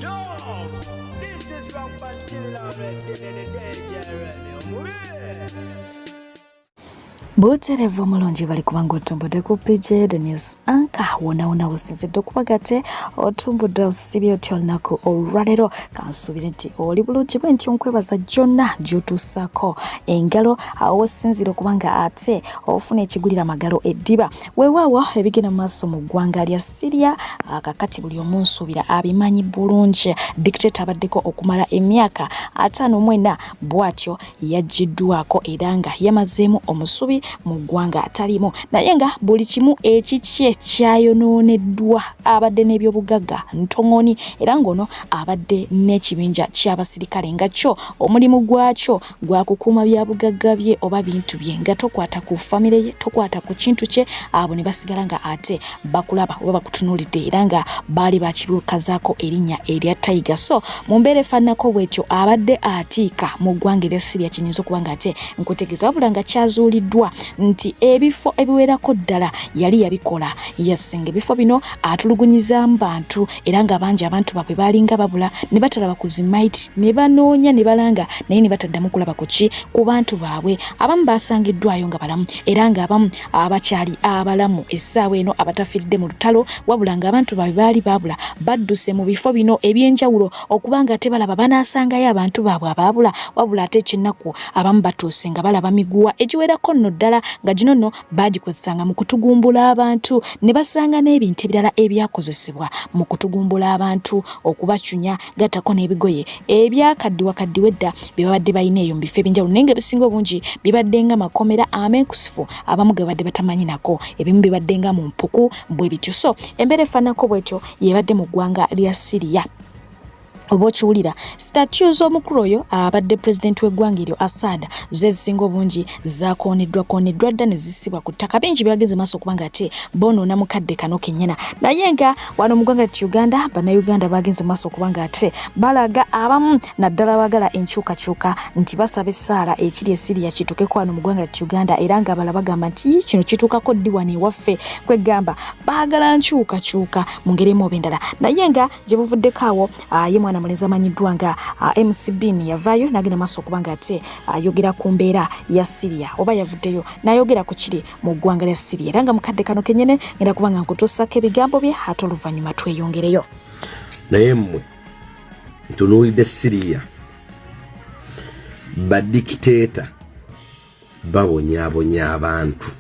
Yo, this is Rampant Killer Red, Buterevu omulungi bali kubanga otumbudde ku PJ The News Anchor wona wona wosinzidde okuba gate otumbudde osibye otya olunaku olwaleero kansuubire nti oli bulungi bwe ntyo nkwebaza gyonna gy'otuusaako engalo awo wosinzira okuba nga ate ofuna ekigulira amagalo eddiba weewaawo ebigenda mu maaso mu ggwanga lya Syria kakati buli omu nsuubira abimanyi bulungi dictator abaddeko okumala emyaka 54 bw'atyo yaggyiddwako era nga yamazeemu omusubi mu ggwanga ataliimu naye nga buli kimu ekikye kyayonooneddwa abadde n'ebyobugagga ntoŋoni era ng'ono abadde n'ekibinja ky'abasirikale nga kyo omulimu gwakyo gwa kukuuma byabugagga bye oba bintu bye nga tokwata ku famire ye tokwata ku kintu kye abo ne basigala nga ate bakulaba oba bakutunuulidde era nga baali bakibukazaako erinnya erya Tiger. So mu mbeera efaananako bwetyo abadde atiika mu ggwanga erya Syria kyenyinza okuba nga ate nkutegeeza, wabula nga kyazuuliddwa nti ebifo ebiwerako ddala yali yabikola yasinga ebifo bino atulugunyizaamu bantu era nga bangi abantu baabwe baalinga babula ne batalaba ku zimaiti ne banoonya ne balanga naye ne bataddamu kulaba ku ki ku bantu baabwe. Abamu baasangiddwayo nga balamu era ng'abamu abakyali abalamu essaawa eno abatafiiridde mu lutalo wabula ng'abantu baabwe baali baabula badduse mu bifo bino eby'enjawulo okuba nga tebalaba banaasangayo abantu baabwe abaabula wabula ate ekyennaku abamu batuuse nga balaba miguwa egiwerako nno ddala nga gino nno baagikozesanga mu kutugumbula abantu ne basanga n'ebintu ebirala ebyakozesebwa mu kutugumbula abantu okubacunya gattako n'ebigoye ebyakaddiwa kaddiwa edda bye babadde balina eyo mu bifo ebyenjawulo naye nga ebisinga obungi bibadde nga makomera ameekusifu abamu ge babadde batamanyi nako ebimu bibadde nga mu mpuku bwe bityo so embeera efaananako bwetyo yebadde mu ggwanga lya Syria oba okiwulira statue z'omukulu oyo abadde pulezidenti w'eggwanga eryo Assad zo ezisinga obungi zakooneddwakooneddwa dda ne zissibwa ku ttaka bingi byagenze maaso okuba nga ate boonoona mu kadde kano kennyana naye nga wano mu ggwanga lyattu Uganda bannayuganda bagenze maaso okuba nga ate balaga abamu naddala baagala enkyukakyuka nti basaba essaala ekiri e Syria kituukeko wano mu ggwanga lyattu Uganda era nga abala bagamba nti kino kituukako ddi wano ewaffe kwegamba baagala nkyukakyuka mu ngeri emu oba endala naye nga gye buvuddeko awo ye mwana mulenzi amanyiddwa nga MC Bean yavaayo n'agenda maaso okuba nga ate ayogera ku mbeera ya Syria oba yavuddeyo n'ayogera ku kiri mu ggwanga lya Syria era nga mukadde kano kenyene ngenda kuba nga nkutuusako ebigambo bye ate oluvannyuma tweyongereyo. Naye mmwe ntunuulidde Syria badikiteeta babonyabonya abantu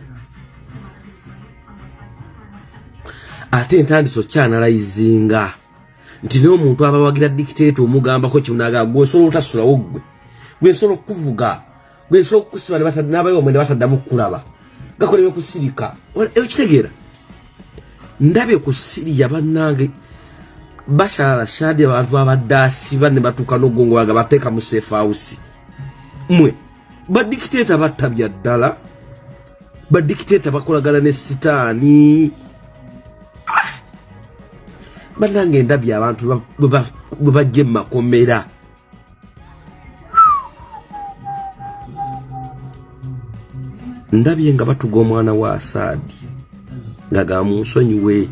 ate entandise okyanalayizinga nti n'omuntu abawagira dikiteeta omugambako kimunaga gwe osobola otasulawo ggwe gwe nsobola okukuvuga gwe nsobola okukusiba n'abayi wamwe ne bataddamu kukulaba gakolebwe kusirika okitegeera ndabye ku Siriya bannange Bashar al-Assad abantu babadde asiba ne batuuka n'okugongola nga bateeka mu safe house mwe badikiteeta batta bya ddala badikiteeta bakolagana ne sitaani ah! bannange ndabye abantu bwe bajja mu makomera ndabye nga batuga omwana wa Asaadi nga gamunsonyiwe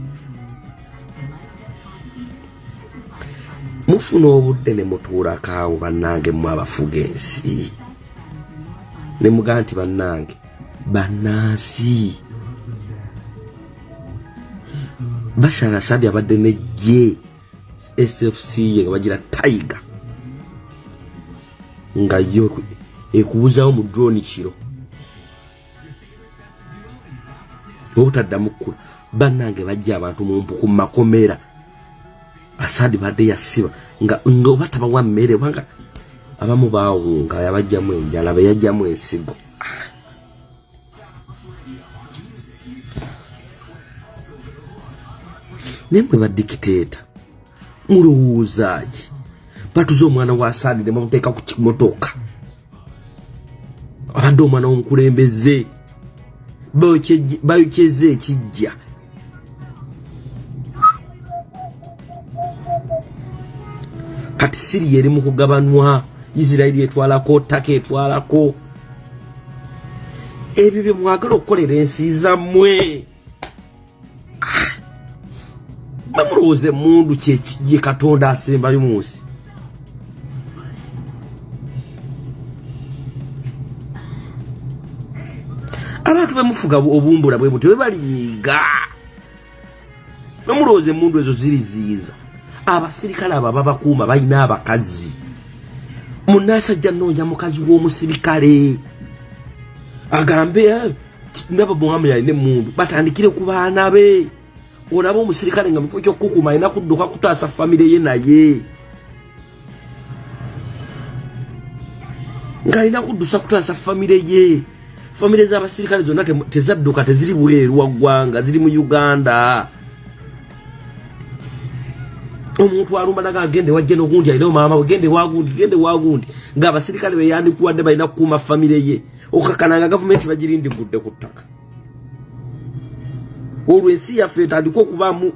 mufuna obudde ne mutuulako awo bannange mmwe abafuga ensi ne mugaa nti bannange bannansi Bashar Assad abadde n'eggye SFC ye nga bagira Tiger nga yo ekubuzawo mu drone kiro obutaddamu kukula bannange bajja abantu mu mpuku mu makomera Asadi badde yasiba nga nga oba tabawa mmere obanga abamu baawunga yabajjamu enjala be yajjamu ensigo naye mwe badikiteeta mulowooza ki batuze omwana wa Asadi ne bamuteeka ku kimotoka abadde omwana w'omukulembeze bayokyezza ekijja kati Siriya eri mu kugabanwa Isirairi etwalako ttaka etwalako ebyo bye mwagala okukolera ensi zammwe ah! Mulowooza emmundu ye Katonda asembayo mu nsi? Abantu bemufuga obumbula bwe butyo bebalinyiiga. Nomulowooza emmundu ezo ziriziyiza abasirikale abo ababakuuma balina abakazi. Munasajja nnoonya mukazi w'omusirikale agambe eh, ndaba muhamu yalina emmundu, batandikire ku baana be. Olaba omusirikale nga mufo ky'okukuuma alina kudduka kutaasa famire ye, naye ng'alina kuddusa kutaasa famire ye. Famire z'abasirikale zonna tezadduka, teziri bweru wa ggwanga, ziri mu Uganda. Omuntu alumba naga gende wajje n'ogundi alina maama we, gende wagundi, gende wagundi, ng'abasirikale be yandikuwadde balina kukuuma famire ye. Okakana nga gavumenti bagirindigudde ku ttaka. Olwo ensi yaffe etandika okubaamu.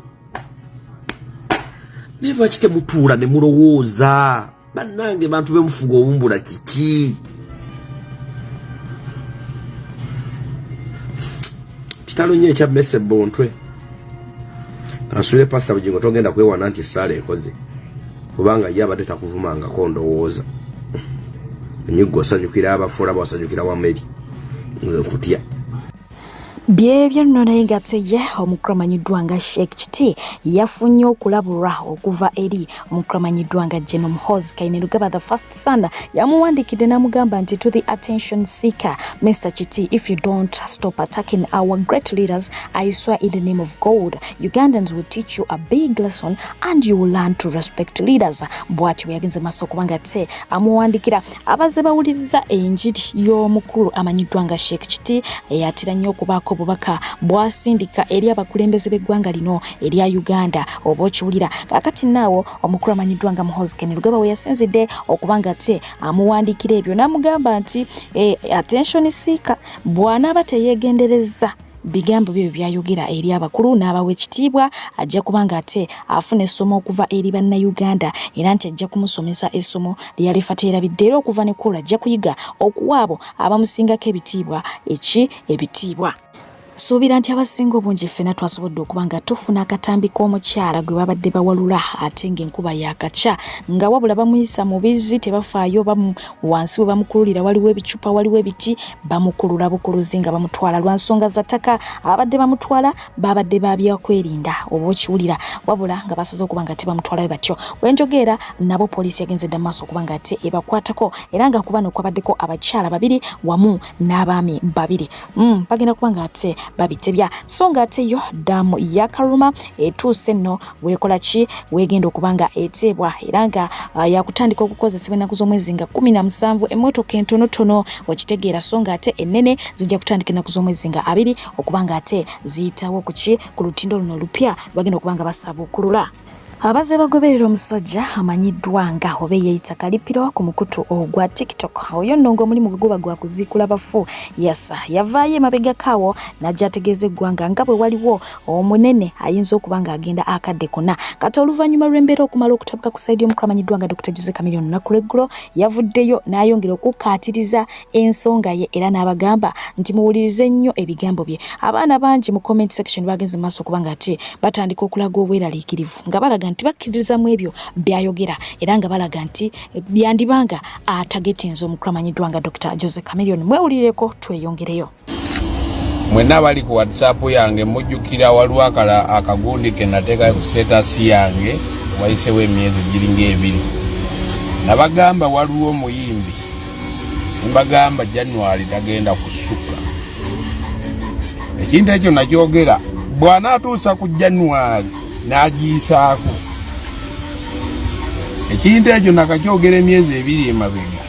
Naye lwaki temutuula ne mulowooza? Bannange, bantu bemufuga obumbula kiki? Kitalo nnyo ekya Mese Bontwe. Kansubire Pasita Bugingo togenda kwewana nti essaala ekoze, kubanga ye abadde takuvumangako. Ndowooza enyiggo osanyukira abafu, olaba osanyukira wameri, nze nkutya. Byebyo nno. Naye nga ate ye omukulu amanyiddwa nga Sheikh Kiti yafunye okulabulwa okuva eri omukulu amanyiddwa nga General Muhoozi Kainerugaba, the first son. Yamuwandiikidde n'amugamba nti, "To the attention seeker Mr Kiti, if you don't stop attacking our great leaders, I swear in the name of God, Ugandans will teach you a big lesson and you will learn to respect leaders." Bw'atyo bwe yagenze maaso okubanga ate amuwandikira. Abazze bawuliriza enjiri y'omukulu amanyiddwa nga Sheikh Kiti, eyatera nnyo okubaako obubaka bw'asindika eri abakulembeze b'eggwanga lino erya Uganda, oba okiwulira. Kaakati naawo omukulu amanyiddwa nga Muhoozi Kainerugaba we yasinzidde okuba nga ate amuwandiikira ebyo n'amugamba nti attention seeker bw'anaaba teyeegenderezza bigambo bye byayogera eri abakulu n'abawa ekitiibwa, ajja kuba nga ate afuna essomo okuva eri Bannayuganda, era nti ajja kumusomesa essomo lyalifa teerabidde, era okuva ne kwolwo ajja kuyiga okuwa abo abamusingako ebitiibwa eki ebitiibwa. Suubira nti abasinga obungi ffena twasobodde okuba nga tufuna akatambi k'omukyala gwe babadde bawalula, ate ng'enkuba yakakya, nga wabula bamuyisa mu bizzi, tebafaayo wansi we bamukululira waliwo ebicupa, waliwo ebiti, bamukulula bukuluzi nga bamutwala lwa nsonga za ttaka. Ababadde bamutwala babadde ba byakwerinda, oba okiwulira, wabula nga basaze okuba nga tebamutwalayo batyo. Wenjogeera nabo poliisi yagenze dda mu maaso okuba nga ate ebakwatako, era nga ku bano kwabaddeko abakyala babiri wamu n'abaami babiri. Bagenda kuba nga ate babitebya. So nga ate yo daamu ya Karuma etuuse nno weekola ki, weegenda okuba nga eteebwa, era nga yakutandika okukozesebwa ennaku z'omwezi nga 17, emmotoka entonotono, okitegeera. So nga ate ennene zijja kutandika ennaku z'omwezi nga 20 okuba nga ate ziyitawo ku ki, ku lutindo luno olupya lwagenda okuba nga basabuukulula. Abazze bagoberera omusajja amanyiddwa nga oba eyeeyita Kalipiro ku mukutu ogwa TikTok, oyo nno ng'omulimu gwe guba gwa kuziikula bafu, yasa yavaayo emabegako awo n'ajja ategeeza eggwanga nga bwe waliwo omunene ayinza okuba ng'agenda akadde konna. Kati oluvannyuma lw'embeera okumala okutabuka ku sayidi y'omukulu amanyiddwa nga Dr. Jose Chameleone, olunaku lw'eggulo yavuddeyo n'ayongera okukkaatiriza ensonga ye, era n'abagamba nti muwulirize nnyo ebigambo bye. Abaana bangi mu comment section bagenze mu maaso okuba nga ate batandika okulaga obweraliikirivu, nga balaga nti bakkiririza mu ebyo by'ayogera, era nga balaga nti byandibanga atagetinze omukulu amanyiddwa nga Dr. Jose Chameleone. Mwewulirireko, tweyongereyo. Mwenna abali ku WhatsApp yange mujjukira waliwo akala akagundi ke nateeka ku status yange wayisewo emyezi giringa ebiri. Nabagamba waliwo omuyimbi, nembagamba January tagenda kusuka. Ekintu ekyo nakyogera, bw'anaatuusa ku January n'agiyisaako. Ekintu ekyo nakakyogera emyezi ebiri emabega,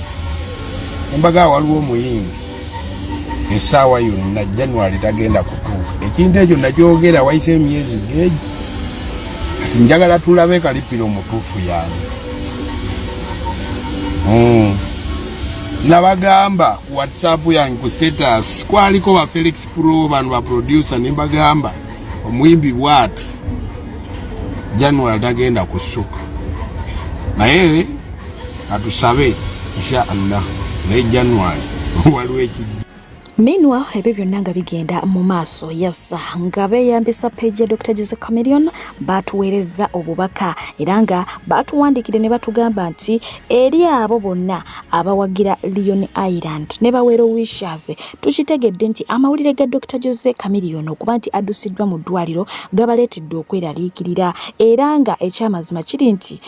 embaga waliwo omuyimbi essaawa yonna January tagenda kutuuka. Ekintu ekyo nakyogera wayise emyezi geegi. Kati njagala tulabe kalipiro omutuufu yange. Nabagamba ku WhatsApp yange ku status kwaliko ba Felix Pro, bano ba producer, nembagamba omuyimbi bwati January tagenda kusuka, naye atusabe insha Allah, naye January waliwo ekijja. Meanwhile, ebyo byonna nga bigenda mu maaso, yasa nga beeyambisa page ya Dr. Jose Chameleone baatuweerezza obubaka era nga baatuwandiikidde ne batugamba nti eri abo bonna abawagira Leone Island ne ba well wishers, tukitegedde nti amawulire ga Dr. Jose Chameleone okuba nti addusiddwa mu ddwaliro gabaleetedde okweraliikirira, era nga ekyamazima kiri nti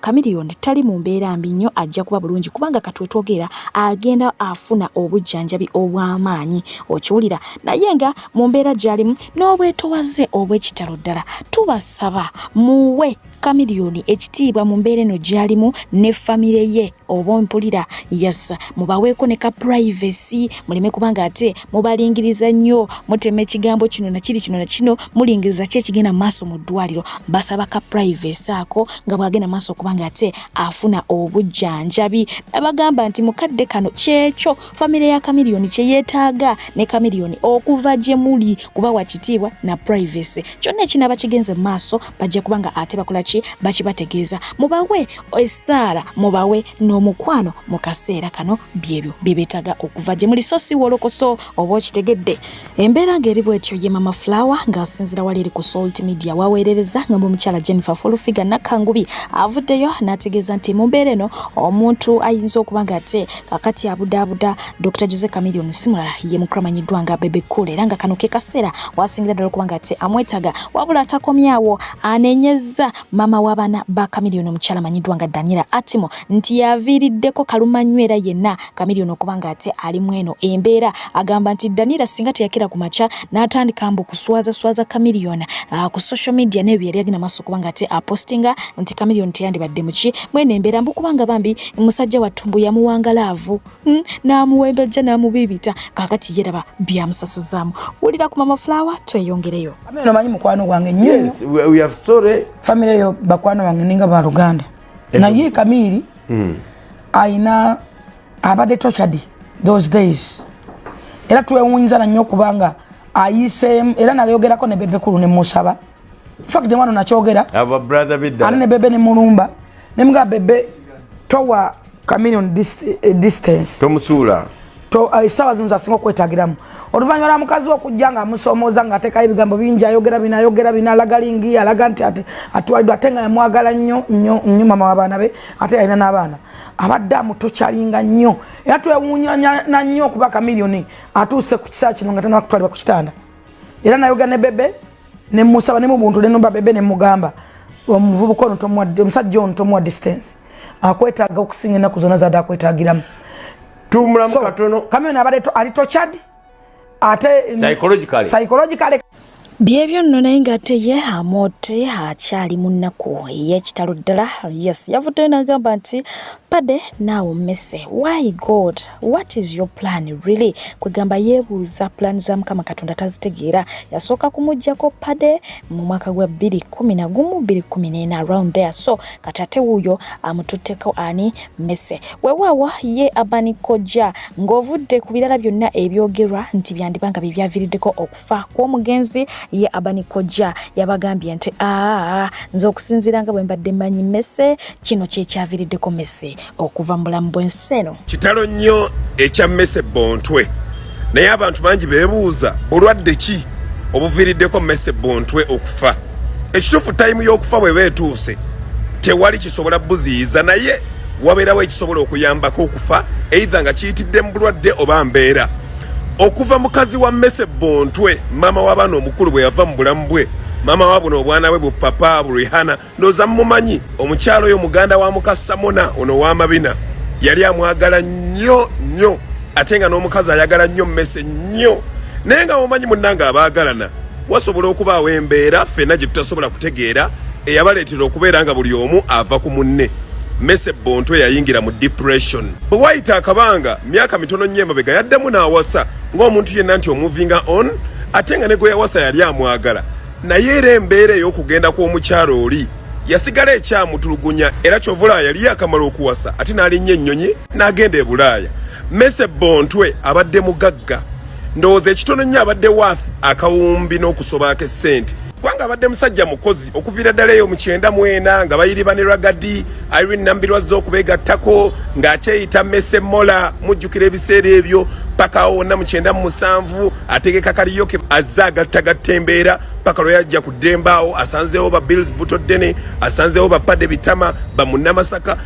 Chameleone tali mu mbeera mbi nnyo, ajja kuba bulungi kubanga kati wetwogera agenda afuna obujjanjabi obw'amaanyi, okiwulira, naye nga mu mbeera gy'alimu n'obwetowaze obw'ekitalo ddala. Tubasaba muwe Chameleone ekitiibwa mu mbeera eno gy'alimu ne famire ye, oba mpulira, yes, mubaweeko ne ka privacy, muleme kubanga ate mubalingiriza nnyo, mutema ekigambo kino nakiri kino nakino, mulingiriza ki ekigenda mu maaso mu ddwaliro. Basaba ka privacy ako nga bw'agenda maaso okuba nga ate afuna obujjanjabi. Abagamba nti mukadde kano kyekyo famire ya Chameleone kye yeetaaga ne Chameleone okuva gye muli kubawa kitiibwa na privacy. Kyonna ekinaaba kigenze mu maaso bajja kuba nga ate bakola ki, bakibategeeza. Mubawe essaala, mubawe n'omukwano mu kaseera kano, byebyo bye beetaaga okuva gye muli, so si wolokoso, oba okitegedde. Embeera ng'eri bwetyo ye Mama Flower ng'asinziira wali eri ku Salt Media waweerereza nga omukyala Jennifer Full Figure Nakangubi avuddeyo n'ategeeza nti mu mbeera eno omuntu ayinza okuba nga ate kakati abudaabuda Dr. Jose Chameleone si mulala ye mukulu amanyiddwa nga Bebe Cool, era nga kano ke kaseera wasingira ddala okuba nga ate amwetaaga. Wabula atakomyawo, anenyezza maama w'abaana ba Chameleone, omukyala amanyiddwa nga Daniela Atimo, nti yaviiriddeko kalumanywera yenna Chameleone okuba nga ate ali mu eno embeera. Agamba nti Daniela singa teyakira ku makya n'atandika mbu kuswazaswaza Chameleone ku social media n'ebyo yali agenda maaso okuba nga ate apostinga, nti Chameleone teyandibadde muki mwene embeera, mbu kubanga bambi musajja wattu mbu yamuwanga love, n'amuwembejja n'amubiibita, kaakati yeraba byamusasuzaamu. Wulira ku Mama Flower, tweyongereyo. Amene omanyi mukwano gwange nnyo. Yes, we have story. Famire yo bakwano bange ninga baluganda, naye Kamiri ayina abadde tortured those days, era twewunyiza nannyo okubanga ayiseemu. Era nayogerako ne Bebe Cool ne musaba, infact wano nakyogera. Aba brother ate biddala. Ne Bebe ne mulumba nemugaa, "Bebe, towa Chameleone distance." Tomusuula. Essaawa zino zasinga okwetagiramu oluvannyuma lwa mukazi we okujja nga amusoomooza ng'ateekayo ebigambo bingi, ayogera bino, ayogera bino, alaga lingi, alaga nti ate atwaliddwa, ate nga yamwagala nnyo nnyo nnyo mama w'abaana be, ate yalina n'abaana, abadde amutokyalinga nnyo. Era twewuunya na nnyo okuba Chameleone atuuse ku kisaa kino nga tanaba kutwalibwa ku kitanda. Era nayogera ne Bebe nemusaba ne mubuntu nenomba Bebe nemugamba, "Omuvubuka ono tomuwa, omusajja ono tomuwa distance, akwetaaga okusinga ennaku zonna zadde akwetagiramu." Tumulamu So, katono. Chameleone abadde ali tortured ate Psychologically. Psychologically. Byebyo nno, naye ng'ate ye Amooti akyali mu nnaku ey'ekitalo ddala. Yes, yavuddeyo n'agamba nti pade naawe mmese, why God, what is your plan really? Kwegamba yeebuuza plan za Mukama Katonda tazitegeera. Yasooka kumuggyako pade mu mwaka gwa 2011, 2014, around there. So kati ate wuuyo amututteko ani, mmese. Weewaawo ye Abani Kojja, ng'ovudde ku birala byonna ebyogerwa nti byandiba nga bye byaviiriddeko okufa kw'omugenzi, ye Abani Kojja yabagambye nti aa, nze okusinziira nga bwe mbadde mmanyi mmese, kino kyekyaviiriddeko mese okuva mu bulamu bw'ensi eno. Kitalo nnyo ekya Mmese Bontwe, naye abantu bangi beebuuza bulwadde ki obuviiriddeko Mmese Bontwe okufa. Ekituufu, time y'okufa bw'eba etuuse tewali kisobola buziyiza, naye wabeerawo ekisobola okuyambako okufa, either nga kiyitidde mu bulwadde oba mbeera. Okuva mukazi wa Mmese Bontwe, maama w'abaana omukulu, bwe yava mu bulamu bwe, maama wa buno obwana bwe bupapa Rihana, ndowooza mumumanyi omukyalo oyo, muganda wa Mukasamona ono ow'amabina, yali amwagala nnyo nnyo, ate nga n'omukazi ayagala nnyo Mmese nnyo. Naye nga mumanyi munnange abaagalana wasobola okubaawo embeera ffenna gye tutasobola kutegeera eyabaleetera okubeera nga buli omu ava ku munne. Mmese Bontwe yayingira mu depression. Bwe wayita akabanga, myaka mitono nnyo emabega, yaddemu n'awasa ng'omuntu yenna nti omovinga on, ate nga ne gwe yawasa yali amwagala, naye era embeera ey'okugenda kw'omukyalo oli yasigala ekyamutulugunya. Era kyovula yali yakamala okuwasa ate n'alinnya ennyonyi n'agenda e Bulaaya. Mese Bontwe abadde mugagga, ndowooza ekitono nnyo abadde worth akawumbi n'okusobaako essente. Kubanga abadde musajja mukozi okuviira ddala eyo mu 94 nga bayiriba ne Ragadi Irene Nambirwa azze okubeegattako ng'akyeyita Mese Mola, mujjukira ebiseera ebyo paka awo wonna mu 97 ategeka kaliyoke azze agattagatta embeera paka lwe yajja ku ddembe awo asanzeewo ba Bills Buto Ddene, asanzeewo ba Pade Bitama, ba Munnamasaka.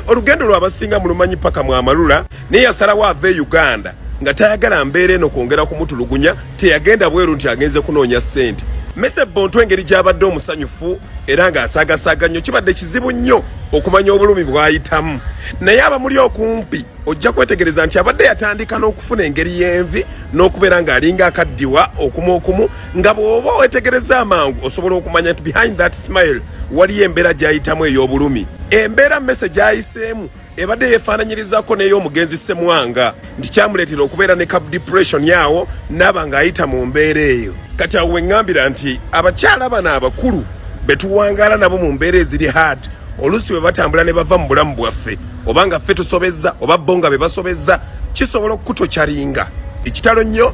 Olugendo lwabasinga mulumanyi paka mwamalula, naye yasalawo ava e Uganda nga tayagala mbeera eno kwongera kumutulugunya. Teyagenda bweru nti agenze kunoonya ssente. Mese Bonto engeri gy'abadde omusanyufu era ng'asaagasaaga nnyo, kibadde kizibu nnyo okumanya obulumi bw'ayitamu, naye abamuli okumpi ojja kwetegereza nti abadde yatandika n'okufuna engeri y'envi n'okubeera ng'alinga akaddiwa okumu okumu, nga bw'oba wetegereza amangu osobola okumanya nti behind that smile waliyo embeera gy'ayitamu ey'obulumi. Embeera Mese gy'ayiseemu ebadde yeefaananyirizaako n'ey'omugenzi Ssemwanga, nti kyamuleetera okubeera ne cup depression awo n'aba ng'ayita mu mbeera eyo. Kati awo weŋŋambira nti abakyala bano abakulu be tuwangaala nabo mu mbeera eziri hard, oluusi bwe batambula ne bava mu bulamu bwaffe, oba nga ffe tusobezza oba bo nga be basobezza, kisobola okukutokyaringa. Ekitalo nnyo,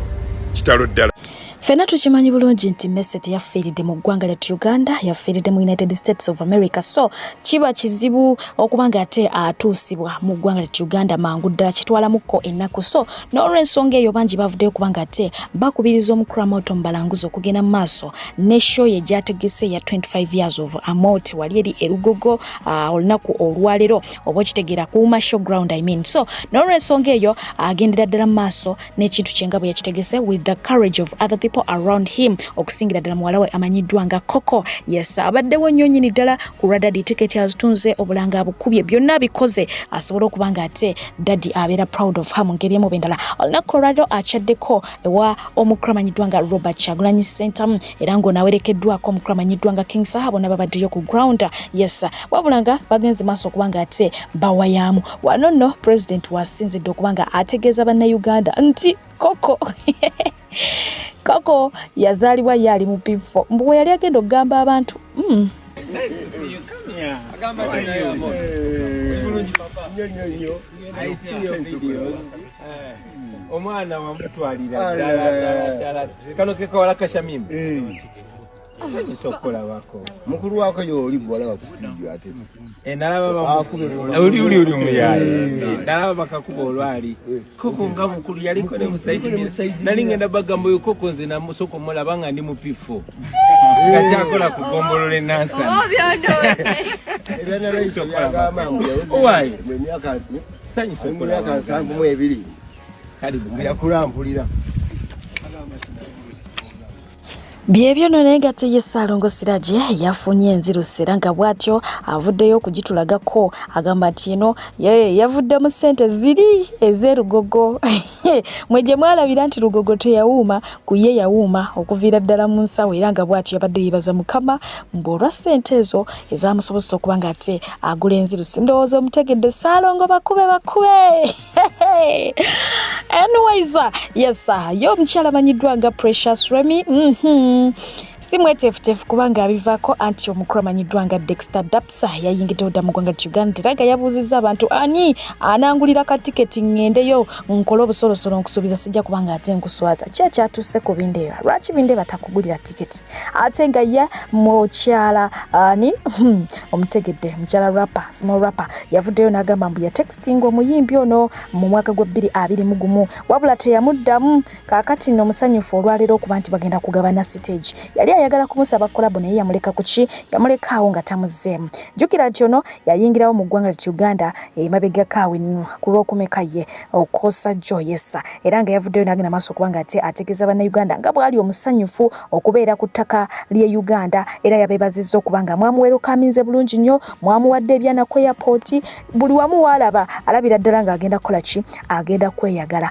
kitalo ddala. Ffenna tukimanyi bulungi nti Messi teyafiiridde mu ggwanga lyattu Uganda, yafiiridde mu United States of America, so kiba kizibu okuba nga ate atuusibwa mu ggwanga lyattu Uganda mangu ddala, kitwalamukko ennaku. So n'olw'ensonga eyo bangi bavuddeyo okuba nga ate bakubiriza omukulu Amoto Mubalanguzi okugenda mu maaso ne show ye gy'ategese eya 25 years of Amooti wali eri e Lugogo olunaku olwaleero, oba okitegeera kuuma show ground I mean. So n'olw'ensonga eyo agendera ddala mu maaso n'ekintu kye nga bwe yakitegese with the courage of other people around him, okusingira ddala muwala we amanyiddwa nga Coco. Yes, abaddewo nnyo nnyini ddala ku lwa daddy, tiketi azitunze, obulanga abukubye, byonna abikoze asobole okuba nga ate daddy abeera proud of her mu ngeri emu oba endala. Olunaku olwaliro akyaddeko ewa omukulu amanyiddwa nga Robert Kyagulanyi Ssentamu, era ng'ono awerekeddwako omukulu amanyiddwa nga King Saha, bonna babaddeyo ku ground. Yes, wabula nga bagenze maaso okuba nga ate bawayaamu. Wano nno pulezidenti wasinzidde okuba nga ategeeza bannayuganda nti Koko Koko yazaalibwa ye ali mu P4, mbu we yali agenda okugamba abantu Omwana wamutwalira ddala ddala ddala kano kekawala kashamim nsanyusa okukulabako. Mukulu wako yoli bwolaba ku studio ate. Nalaba oli oli oli omuyaye, nalaba bakakuba olwali koko nga mukulu yaliko ne musaidi, nali ngenda bagamba oyo koko nze namusooka omulaba nga ndi mu P4 nga kyakola ku gombolola enansana. Owaaye sanyusa Myaka 72 yakulampulira. Byebyo no, naye nga ye Ssaalongo Siraje yafunye enzirusi, era nga bw'atyo avuddeyo okugitulagako, agamba nti eno yavudde mu ssente ziri ez'erugogo mwe gye mwalabira nti Lugogo teyawuuma ku ye, yawuuma okuviira ddala mu nsawo, era nga bw'atyo yabadde yeebaza Mukama mbu olwa ssente ezo ezamusobozesa okuba nga ate agula enzirusi. Ndowooza omutegedde Ssaalongo, bakube bakube. Anyways, yes, ye omukyala amanyiddwa nga Precious Remy si mweteefuteefu kubanga abivaako, anti omukulu amanyiddwa nga Dexter Dapsa yayingiddewo dda mu ggwanga lya Uganda, era nga yabuuzizza abantu ani anangulira ka tiketi ŋŋendeyo nkole obusolosolo, nkusuubiza sijja kubanga ate nkuswaza. Ki ekyatuuse ku Bindeeba? Lwaki Bindeeba takugulira tiketi ate nga ye mukyala ani omutegedde, mukyala rapper, small rapper, yavuddeyo n'agamba mbu yatextinga omuyimbi ono mu mwaka gwa 2021 wabula teyamuddamu. Kaakati nno omusanyufu olwaleero okuba nti bagenda kugabana stage. Yali ayagala kumusaba collabo naye yamuleka kuki, yamuleka awo nga tamuzzeemu. Jjukira nti ono yayingirawo mu ggwanga lya Uganda emabegako awo ku lwokumeka ye okosa Joyesa, era nga yavuddeyo n'agenda maaso okuba nga ate ategeeza bannayuganda nga bw'ali omusanyufu okubeera ku ttaka ly'e Uganda, era yabeebazizza okuba nga mwamuwerukaminze bulungi nnyo, mwamuwadde ebyana ku airport, buli wamu waalaba alabira ddala ng'agenda kukola ki, agenda kweyagala.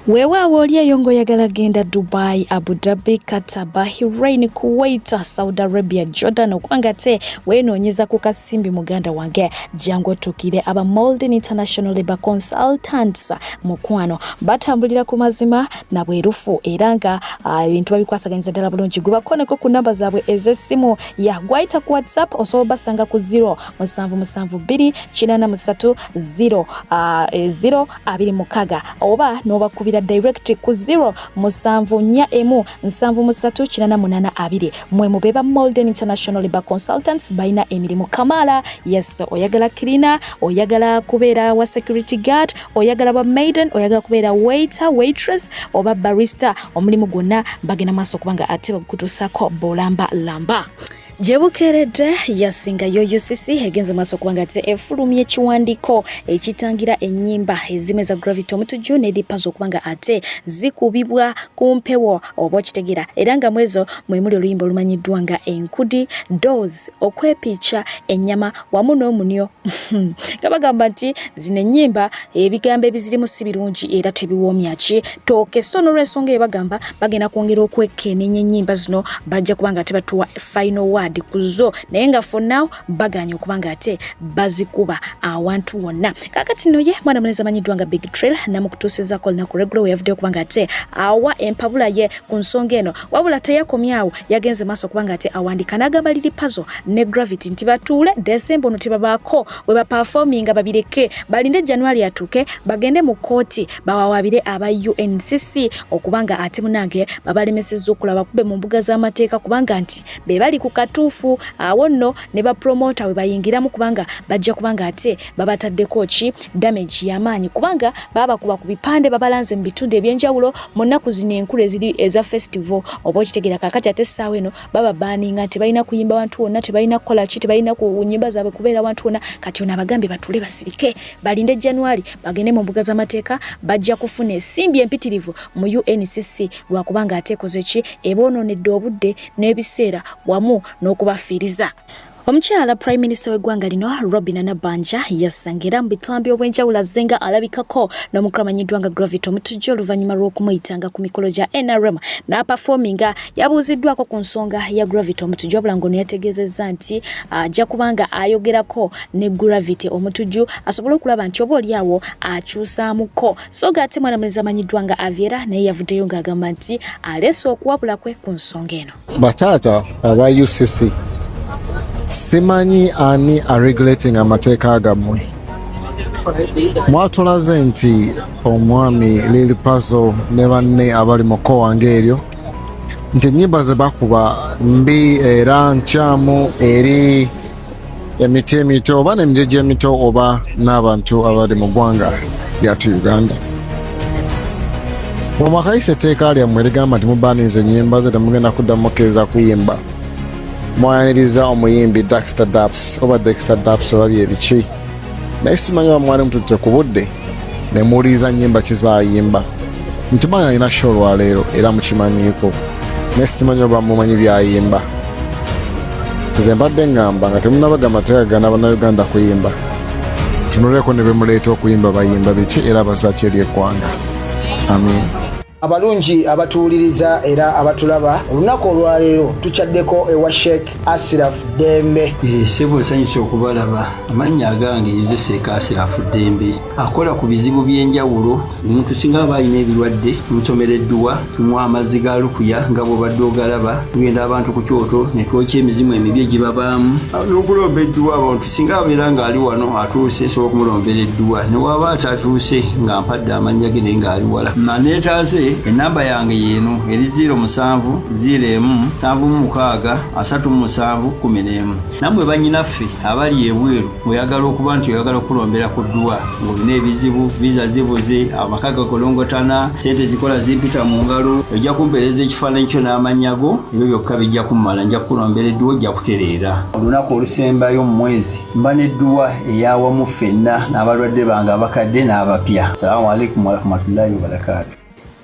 Weewaawo oli eyo ng'oyagala genda Dubai, Abu Dhabi, Qatar, Bahrain, Kuwait, Saudi Arabia, Jordan okuba nga ate weenoonyeza ku kasimbi, muganda wange jangu otuukire aba Molden International Labour Consultants. Mukwano, batambulira ku mazima na bwerufu, era nga ebintu babikwasaganyiza ddala bulungi. Gwe bakoneko ku namba zaabwe ez'essimu ya gwayita ku WhatsApp, osobola basanga ku 0 7 7 2 8 3 0 0 26 oba n'obakubira okubakubira direct ku 0 7 4 1 73 88 2. Mwe mubeba Molden International Labor Consultants, balina emirimu kamala. Yes, oyagala cleaner, oyagala kubeera wa security guard, oyagala ba maiden, oyagala kubeera waiter, waitress oba barista, omulimu gwonna bagenda maaso kubanga ate bagukutuusako bolamba lamba. Gyebukeeredde yasinga yo UCC egenze maaso kubanga ate efulumya ekiwandiiko ekitangira ennyimba ezimu eza Gravity Omutujju ne Lil Pazo okubanga ate zikubibwa ku mpewo oba okitegeera, era nga mwezo mwe muli oluyimba olumanyiddwa nga Enkudi, Doors, Okwepiica, Ennyama wamu n'Omunyo, nga bagamba nti zino ennyimba ebigambo ebizirimu si birungi era tebiwoomya ki tooke. So n'olwensonga eyo bagamba bagenda kwongera okwekenenya ennyimba zino, bajja kubanga ate batuwa final word ku zo, naye nga for now baganye okuba nga ate bazikuba awantu wonna. Kakati no ye mwana mulenzi amanyiddwa nga Big Trill namukutuusizaako olunaku lweggulo we yavuddeyo okuba nga ate awa empabula ye ku nsonga eno. Wabula teyakomyawo, yagenze maaso okuba nga ate awandika n'agamba Lil Pazo ne Gravity nti batuule Desemba ono tebabaako we baperforminga, babireke balinde January atuuke bagende mu kkooti bawawabire aba UNCC okubanga ate munange babalemesezza okulaba bakube mu mbuga z'amateeka, kubanga nti be bali ku katuufu. Awo nno ne bapromota we bayingiramu, kubanga bajja kubanga ate babataddeko ki damage y'amaanyi, kubanga babakuba ku bipande, babalanze mu bitundu ebyenjawulo mu nnaku zino enkulu eziri eza festival oba okitegeera. Kaakati ate essaawa eno baba baninga tebalina kuyimba wantu wonna, tebalina kukola ki, tebalina ku nyimba zaabwe kubeera wantu wonna. Kati ono abagambye batuule basirike balinde January bagende mu mbuga z'amateeka, bajja kufuna ensimbi empitirivu mu UNCC lwakubanga ate ekoze ki, eboononedde obudde n'ebiseera wamu n'okubafiiriza. Omukyala Prime Minister w'eggwanga lino Robina Nabbanja yasangira mu bitambi obw'enjawulo azze nga alabikako n'omukulu amanyiddwa nga Gravity Omutujju oluvannyuma lw'okumuyitanga ku mikolo gya NRM n'aperforminga. Yabuuziddwako ku nsonga ya Gravity Omutujju, wabula ng'ono yategeezezza nti ajja kubanga ayogerako ne Gravity Omutujju asobole okulaba nti oba oli awo akyusaamuko. So nga ate mwana mulenzi amanyiddwa nga Aviera naye yavuddeyo ng'agamba nti aleese okuwabula kwe ku nsonga eno. Bataata aba UCC, simanyi ani aregulating amateeka gammwe. Mwatulaze nti omwami Lil Pazo ne banne abali mu kkowa ng'eryo nti ennyimba ze bakuba mbi era nkyamu eri emiti emito oba n'emiti emito oba n'abantu abali mu ggwanga lyatu Uganda. Bwemwakayisa etteeka lyammwe ligamba nti mubaninze ennyimba ze, temugenda kuddamu mukkiriza kuyimba, mwayaniriza omuyimbi Daxter Daps oba Dexter Daps oba byebiki, naye simanyi oba mwali mututte ku budde ne muwuliriza nnyimba kizayimba. Ntimanyi alina show olwaleero era mukimanyiiko, naye simanyi oba mumanyi byayimba. Nze mbadde ŋŋamba nga temunabaga amateeka gana Bannayuganda kuyimba, tunuleko ne bemuleeta okuyimba bayimba biki era bazaaki eri eggwanga. Amiina. Abalungi abatuwuliriza era abatulaba, olunaku olwaleero tukyaddeko ewa Sheikh Asiraf Ddembe. Ssebo, nsanyusa okubalaba. Amannya agange nze Sheikh Asirafu Ddembe, akola ku bizibu by'enjawulo. Omuntu singa aba alina ebirwadde, tumusomera edduwa, tumuwa amazzi ga lukuya nga bw'obadde ogalaba. Tugenda abantu ku kyoto ne twokya emizimu emibi egibabaamu n'okulomba edduwa. Abantu singa abeera ng'ali wano atuuse, nsobola okumulombera edduwa, ne waba atatuuse nga mpadde amannya ge naye ng'ali wala naneetaase. Enamba yange yeeno eri 07 01 76 37 11. Nammwe bannyinaffe abali ebweru, ng'oyagala okuba nti oyagala okulombera ku dduwa, ng'olina ebizibu, visa zibuze, amaka gakolongotana, sente zikola zimpita mu ngalo, ojja kumpeereza ekifaananyi kyo n'amannya go, ebyo byokka bijja kummala, nja kukulombera edduwa, ojja kutereera. Olunaku olusembayo mu mwezi mba n'edduwa eyawamu ffenna n'abalwadde bange abakadde n'abapya. Salaamu alaikum warahmatullahi wabarakaatu.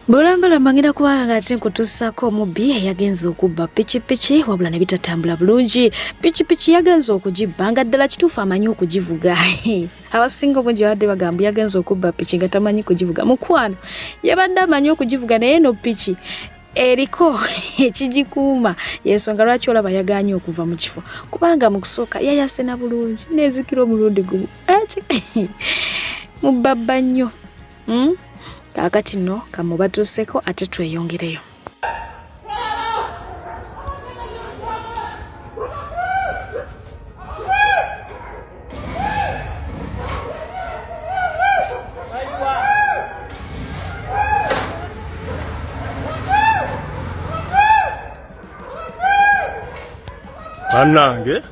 Bulambalamba ngenda kubanga nga ate nkutuusaako omubbi eyagenze okubba pikipiki wabula ne bitatambula bulungi. Pikipiki yagenze okugibba nga ddala kituufu amanyi okugivuga. Abasinga obungi babadde bagamba yagenze okubba piki nga tamanyi kugivuga. Mukwano, yabadde amanyi okugivuga, naye eno piki eriko ekigikuuma, yensonga lwaki olaba yagaanye okuva mu kifo, kubanga mu kusooka yayase na bulungi nezikira omulundi gumu ati mubabba nnyo. Kaakati nno kamubatuuseko ate tweyongereyo. Bannange.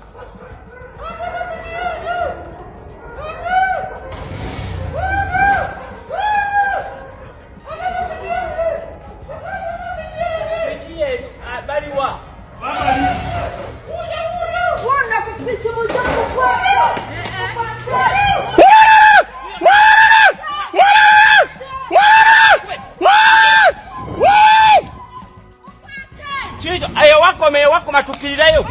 Ewakoma ewakoma tukirireyo.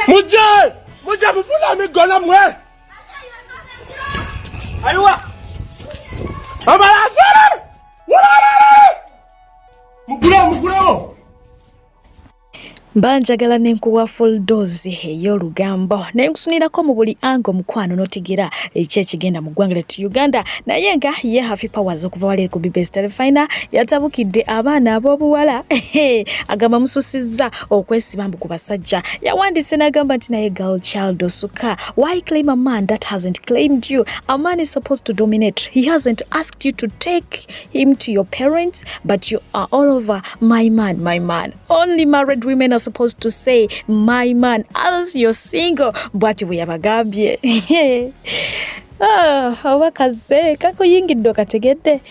Mujje! Mujje mufuna emiggo nammwe! Aliwa! Abalasere! Mugulewo, mugulewo! Mba njagala ne nkuwa full dose ey'olugambo ne nkusunirako mu buli ango mukwano n'otegeera eki ekigenda mu ggwanga lyattu Uganda. Naye nga ye Happy Powers okuva wali ku BBS Telefina yatabukidde abaana ab'obuwala agamba mususizza okwesiba mbu ku basajja. Yawandiise n'agamba nti naye girl child osuka, why claim a man that hasn't claimed you? A man is supposed to dominate. He hasn't asked you to take him to your parents, but you are all over my man, my man. Only married women are supposed to say my man, others you're single. Bwati bwe yabagambye. Ah, oba kaze kakuyingidde okategedde.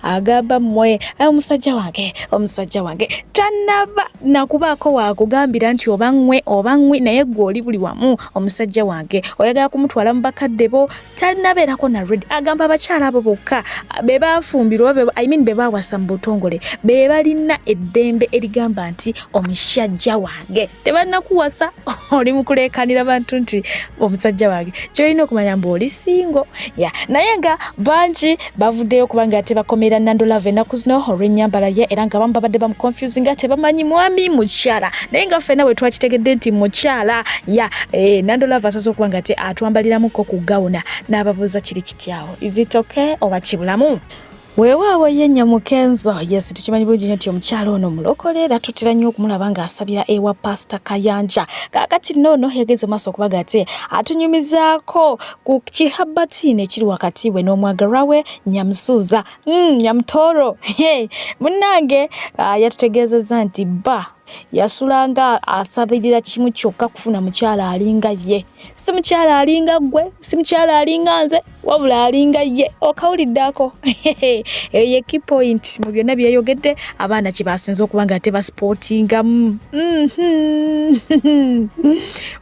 Agamba mmwe omusajja wange, omusajja wange tannaba nakubaako wakugambira nti oba ŋŋwe oba ŋŋwi, naye ggwe oli buli wamu omusajja wange oyagala kumutwala mu bakadde bo, tannabeerako na ready. Agamba abakyala abo bokka be bafumbirwa, I mean be bawasa mu butongole, be balina eddembe erigamba nti omusajja wange. Tebannakuwasa oli mu kuleekaanira bantu nti omusajja wange, ky'olina okumanya mbu oli single. Ya, naye nga bangi bavuddeyo kubanga ate bakomera Nando Love ennaku zino olw'ennyambala ye, era nga abamu babadde bamuconfusing nga tebamanyi mwami mukyala, naye nga ffenna bwe twakitegedde nti mukyala. Ya, Nando Love asaze okuba nga ate atwambaliramuko ku gawuna n'ababuuza kiri kityawo, is it okay oba kibulamu? Weewaawo ye Nyamukenzo. Yes, tukimanyi bulungi nnyo nti omukyala ono mulokole era tutera nnyo okumulaba ng'asabira ewa Pasita Kayanja. Kaakati nno ono yagenze maaso okuba nga ate atunyumizaako ku kihabatiini ekiri wakati we n'omwagalwa we Nyamusuuza. Nyamutoro. Hey, munnange, yatutegeezezza nti bba yasulanga asabirira kimu kyokka kufuna mukyala alinga ye. Si mukyala alinga ggwe, si mukyala alinga nze, wabula alinga ye. Okawuliddeko. Eyo ye key point mu byonna bye yayogedde, abaana kye basinze okuba nga ate basipootingamu.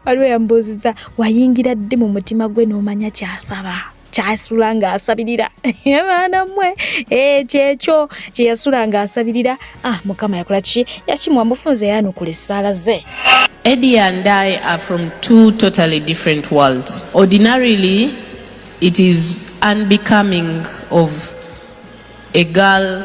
Waliwo yambuuzizza, wayingira ddi mu mutima gwe n'omanya ky'asaba? Kyasula ng'asabirira. Abaana mmwe, kyekyo kye yasula ng'asabirira. Mukama yakola ki? Yakimuwa mufunze yaanukula essaala ze. Eddie and I are from two totally different worlds. Ordinarily, it is unbecoming of a girl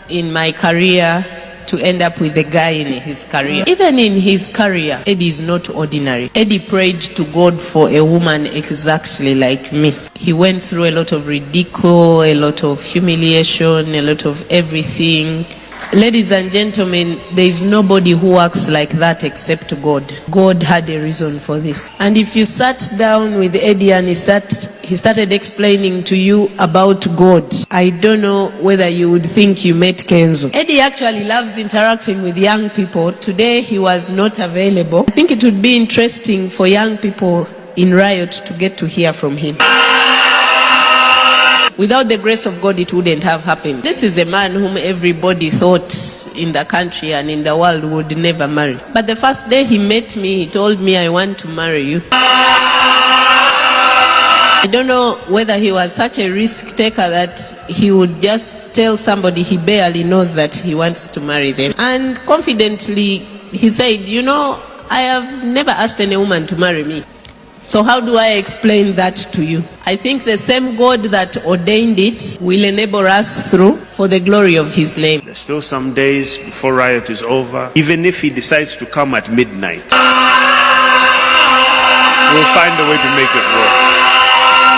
in my career to end up with a guy in his career. Even in his career, Eddie is not ordinary. Eddie prayed to God for a woman exactly like me. He went through a lot of ridicule, a lot of humiliation, a lot of everything. Ladies and gentlemen, there is nobody who works like that except God. God had a reason for this. And if you sat down with Eddie and he started explaining to you about God, I don't know whether you would think you met Kenzo. Eddie actually loves interacting with young people. Today he was not available. I think it would be interesting for young people in Riot to get to hear from him. Without the grace of God, it wouldn't have happened. This is a man whom everybody thought in the country and in the world would never marry. But the first day he met me, he told me, I want to marry you. I don't know whether he was such a risk taker that he would just tell somebody he barely knows that he wants to marry them. And confidently, he said, you know, I have never asked any woman to marry me. So how do I explain that to you? I think the same God that ordained it will enable us through for the glory of his name. There's still some days before Riot is over. Even if he decides to come at midnight, we'll find a way to make it work.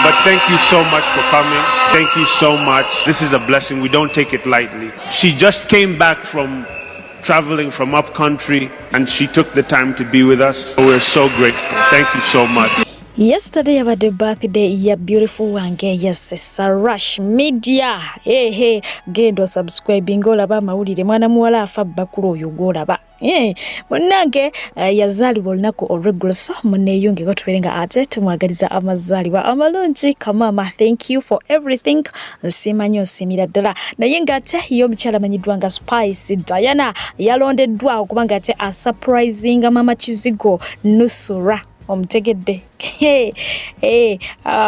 But thank you so much for coming. Thank you so much. This is a blessing. We don't take it lightly. She just came back from traveling from up country and she took the time to be with us. We're so grateful. Thank you so much. Yesterday yabadde birthday ya beautiful wange, yes, Sarash Media. Ehe, genda subscribing olaba amawulire. Mwana muwala afa bakulu oyo gwolaba. Munnange yazaalibwa olunaku olweggulo, so muneeyongeko tubeere nga ate tumwagaliza amazaalibwa amalungi. Kamama, thank you for everything, nsiima nnyo, nsiimira ddala. Naye ng'ate ye omukyala amanyiddwa nga Spice Diana yalondeddwa okuba nga ate asurprisinga mama Kizigo Nusura. Omutegedde?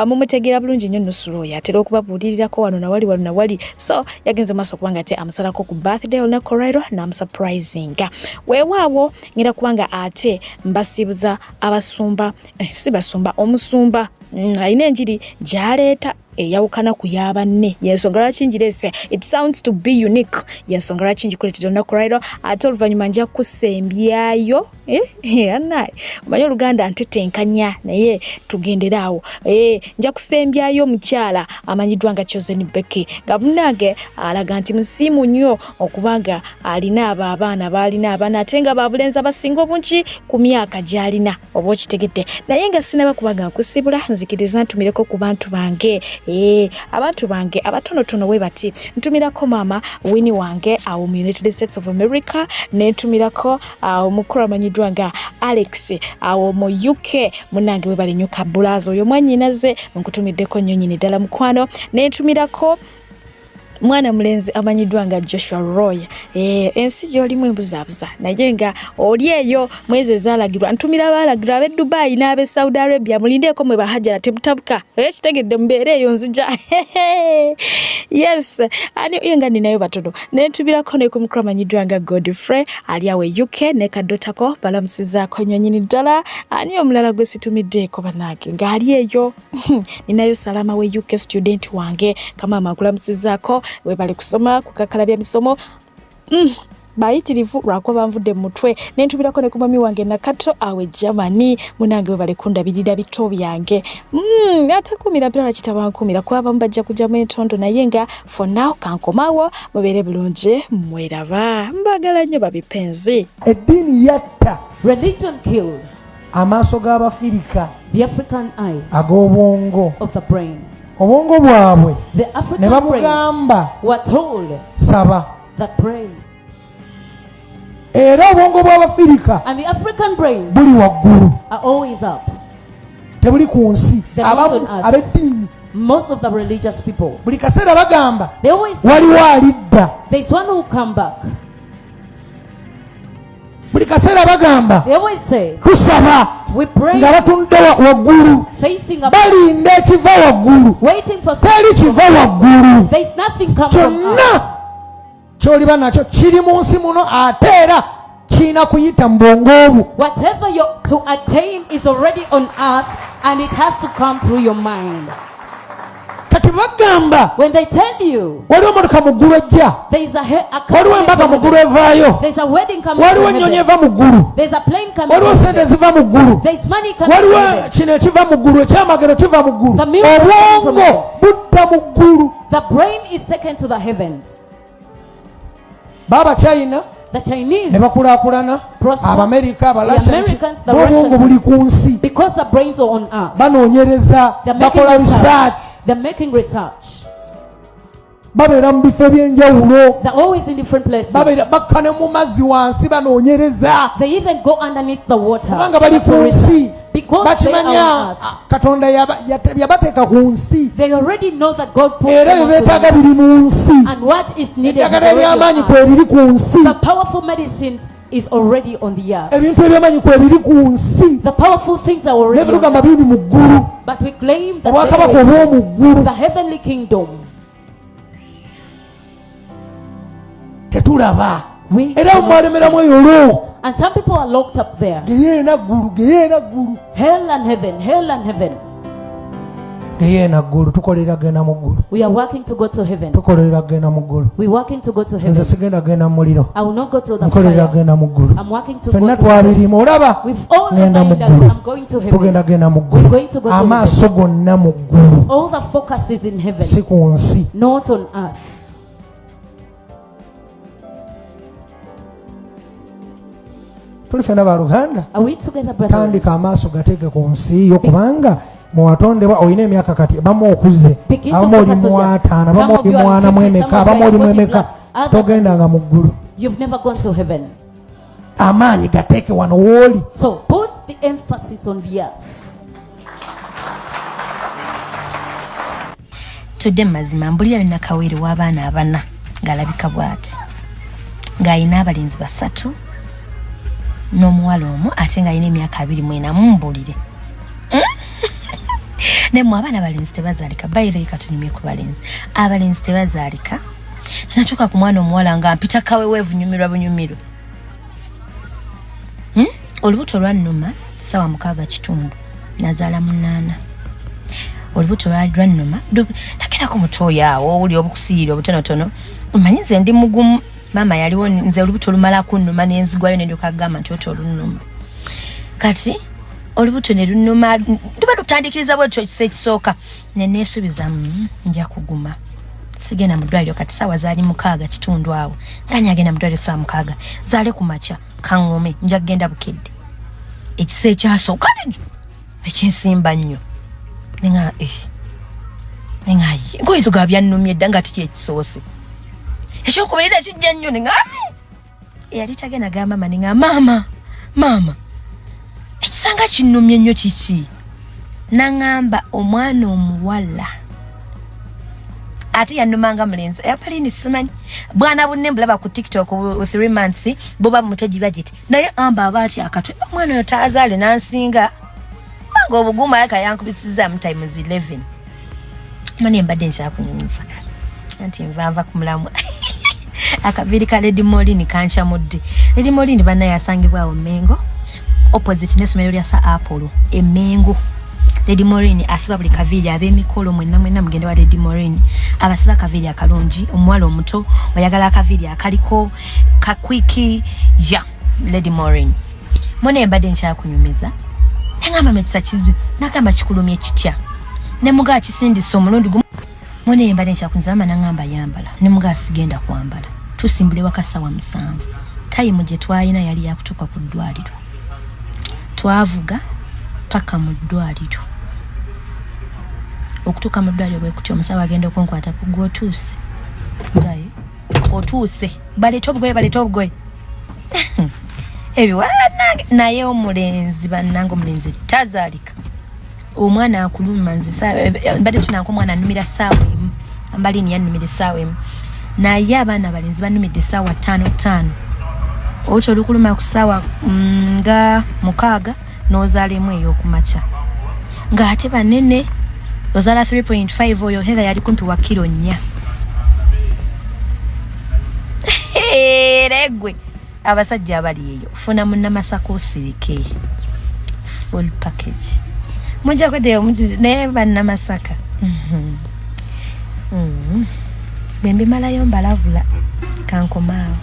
Mumutegeera bulungi nnyo Nusura oyo, atera okubabuulirirako wano nawali, wano nawali. So yagenze maaso okuba nga ate amusalako ku birthday olunaku olwairo n'amusurprisinga. Weewaawo ngenda kubanga ate mbasiibuza abasumba, si basumba, omusumba alina enjiri gy'aleeta eyawukana ku y'abanne, yensonga lwaki ngireese. It sounds to be unique, yensonga lwaki ngikuleetera olunaku lwaliro. Ate oluvannyuma nja kusembyayo, anaye omanyi Oluganda ntetenkanya, naye tugendere awo. Nja kusembyayo omukyala amanyiddwa nga Chosen Becky, nga munnange alaga nti musiimu nnyo okubanga alina abo abaana baalina, abaana ate nga babulenzi abasinga obungi ku myaka gy'alina, oba okitegedde. Naye nga sinaba kubanga nkusibula, nzikiriza ntumireko ku bantu bange, abantu bange abatonotono we bati. Ntumirako maama Wini wange awo mu United States of America, nentumirako omukulu amanyiddwa nga Alex awo mu UK. Munange webale nnyo kabulaza oyo mwannyinaze, nkutumiddeko nnyo nyini ddala mukwano. Nentumirako mwana mulenzi amanyiddwa nga Joshua Roy. Ensi gy'olimu ebuzaabuza, naye nga oli eyo mwezi ezaalagirwa. Ntumira abaalagirwa ab'e Dubai n'ab'e Saudi Arabia, mulindeeko mwe bahajjala, temutabuka, ekitegedde mubeere eyo nzija. Yes, ani ye nga ninayo batono. Nentumirako ne ku mukulu amanyiddwa nga Godfrey ali awo e UK ne kadotako, balamusizaako nnyo nnyini ddala. Ani omulala gwe situmiddeeko bannange ng'ali eyo? Ninayo Salama we UK, student wange, kamaama nkulamusizaako, webale kusoma kukakalabya misomo. Bayitirivu lwakuba banvudde mu mutwe. Nentumirako ne ku mami wange Nakato awe Germany, munange webale kundabirira bito byange. Atakuumira mpira lwaki tabankuumira, kuba abamu bajja kujjamu entondo. Naye nga for now kankomawo, mubeere bulungi, mweraba, mbagala nnyo babipenzi. Eddiini yatta Religion killed amaaso g'Abafirika the African eyes ag'obwongo of the brains. Obwongo bwabwe The ne African brains babugamba were told saba that pray. Era obwongo bw'Abafirika And the African brains buli waggulu, are always up. Tebuli ku nsi. They're not Abamu on earth. ab'eddiini Most of the religious people, buli kaseera bagamba they always say, waliwo alidda. There's one who come back. Buli kaseera bagamba They always say, tusaba we pray nga batunudde waggulu, facing up, balinda ekiva waggulu. Waiting for Teri something. kiva waggulu. There's nothing come from Kyonna us. kyoliba nakyo kiri mu nsi muno, ate era kirina kuyita mu bwongo obwo. Whatever you're to attain is already on earth and it has to come through your mind. Kati bagamba When they tell you waliwo emotoka mu ggulu ejja, there is a waliwo embaga mu ggulu evaayo, there's a wedding coming waliwo from ennyonyi heaven. eva mu ggulu, There's a plane coming waliwo from sente heaven. eziva mu ggulu, There's money coming from waliwo heaven. kino ekiva mu ggulu, ekyamagero kiva mu ggulu. The miracle coming from Obwongo heaven. budda mu ggulu. The brain is taken to the heavens. Baaba China The Chinese ne bakulaakulana, prosper. Abamerika, The Abalasha, Americans, the obwongo Russians, buli ku nsi. because the brains are on earth. Banoonyereza, They're making bakola research. research, They're making research. babeera mu bifo ebyenjawulo, They're always in different places. babeera bakka ne mu mazzi wansi banoonyereza, They even go underneath the water kubanga bali ku for research. nsi. Because they are Bakimanya on earth. Katonda yabateeka ku nsi, They already know that God put era them bye onto the beetaaga earth. biri mu nsi. And what is needed is Eddagala already on ery'amaanyi earth. kweriri ku nsi. The powerful medicines is already on the earth. Ebintu eby'amaanyi kweriri ku nsi. The powerful things are already on Nebirugamba earth. biri mu ggulu. But we claim that Obwakabaka obw'omu ggulu the heavenly kingdom. Tetulaba. We Era cannot mwalemeramu see. eyo lock. And some people are locked up there. Geyeena ggulu, geyeena ggulu. Hell and heaven, hell and heaven. Geyeena ggulu tukolera genda mu ggulu. We are working to go to heaven. Tukolera genda mu ggulu. We're working to go to Nze heaven. sigenda genda mu muliro. I will not go to the Nkolera fire. genda mu ggulu. I'm working to go Ffenna to heaven. twabirimu olaba With all the ngenda mu mind that ggulu. I'm going to heaven. Tugenda genda mu We're ggulu. going to go to Amaaso heaven. gonna mu ggulu All the focus is in heaven, si ku nsi. not on earth. Tuli ffenna baluganda. Are we together, brethren? Tandika amaaso gateeke ku nsi yo kubanga muwatondebwa olina emyaka kati abamu okuze Begin to abamu oli focus on mu that. ataano abamu Some of oli you are mwana mu 50, emeka some of abamu you are oli mu 40 emeka plus. Others togendanga mu ggulu. You've never gone to heaven. Amaanyi gateeke wano wooli. So put the emphasis on the earth. Tudde mu mazima mbulira Nakawere w'abaana abana ng'alabika bw'ati ng'alina abalenzi basatu n'omuwala omu ate ng'alina emyaka 24 mumbulire. Naye mmwe abaana abalenzi tebazaalika. Bayire katunyumye ku balenzi. Abalenzi tebazaalika. Sinatuuka ku mwana omuwala nga mpita kaweweevu nyumirwa bunyumirwa. Olubuto lwannuma ssaawa 6:15 nazaala 8. Olubuto lwali lwannuma nagerako mutooyo awo owuli obukusiira obutonotono omanyi nze ndi mugumu maama yaliwo nze olubuto lumala kunnuma ne nzigwayo ne ndyoka gamba nti oti olunnuma. Kati olubuto ne lunnuma luba lutandikiriza bwetyo ekisa ekisooka ne neesuubiza nja kuguma sigenda mu ddwaliro kati ssaawa zaali 6:15 awo nga nyagenda mu ddwaliro ssaawa 6 zaale ku makya kaŋŋume nja kugenda bukedde. Ekisa ekyasooka ekinsimba nnyo nenga nenga ngoyizo ga byannumye dda nga tiki ekisoose ekyokubiri kijja nnyo nenga eyali tagenda gamba mama nenga maama maama ekisanga kinnumye nnyo kiki naŋŋamba omwana omuwala ate yannumanga mulenzi yapalini simanyi bwana bunne mbulaba ku TikTok 3 months buba mutwe giba giti naye amba aba ati akatwe omwana oyo taazaale n'ansinga nga obuguma yaka yankubisizza mu times 11 mani mbadde nkyakunyumiza anti nvanva ku mulamu akabiri ka Lady Morini kanchamudde. Lady Morini banna yasangibwawo Mengo opposite n'essomero lya Sir Apollo e Mengo. Lady Morini asiba buli kaviiri ab'emikolo mwenna mwenna mugende wa Lady Morini abasiba akaviiri akalungi omuwala omuto oyagala akaviiri akaliko kakwiki ya Lady Morini. Mone mbadde nkyakunyumiza nangamba mekisa nagamba kikulumye kitya ne muga kisindisa omulundi gumu. Mone mbadde nkyakunyumiza mama nangamba yambala ne muga sigenda kwambala tusimbule waka ssaawa 7 tayimu gye twalina yali yakutuuka ku ddwaliro twavuga paka mu ddwaliro. Okutuuka mu ddwaliro bwe kutyo omusawo agenda okunkwata ku gwe otuuse ngaye otuuse baleete obugoye baleete obugoye ebiwala bannange naye omulenzi bannange omulenzi tazaalika omwana akuluma nze mbadde sifunanko omwana annumira ssaawa 1 ambalini yannumira essaawa 1 naye abaana abalenzi bannumidde essaawa 5 5 oluti olukuluma ku ssaawa nga 6 n'ozaala emu ey'okumakya ng'ate banene ozaala 3.5 oyo Heather yali kumpi wa kilo 4. Era eggwe abasajja abali eyo funa munnamasaka osirike full package mujja kweddeyo naye bannamasaka bwe mbimalayo mbalabula kankomaawo.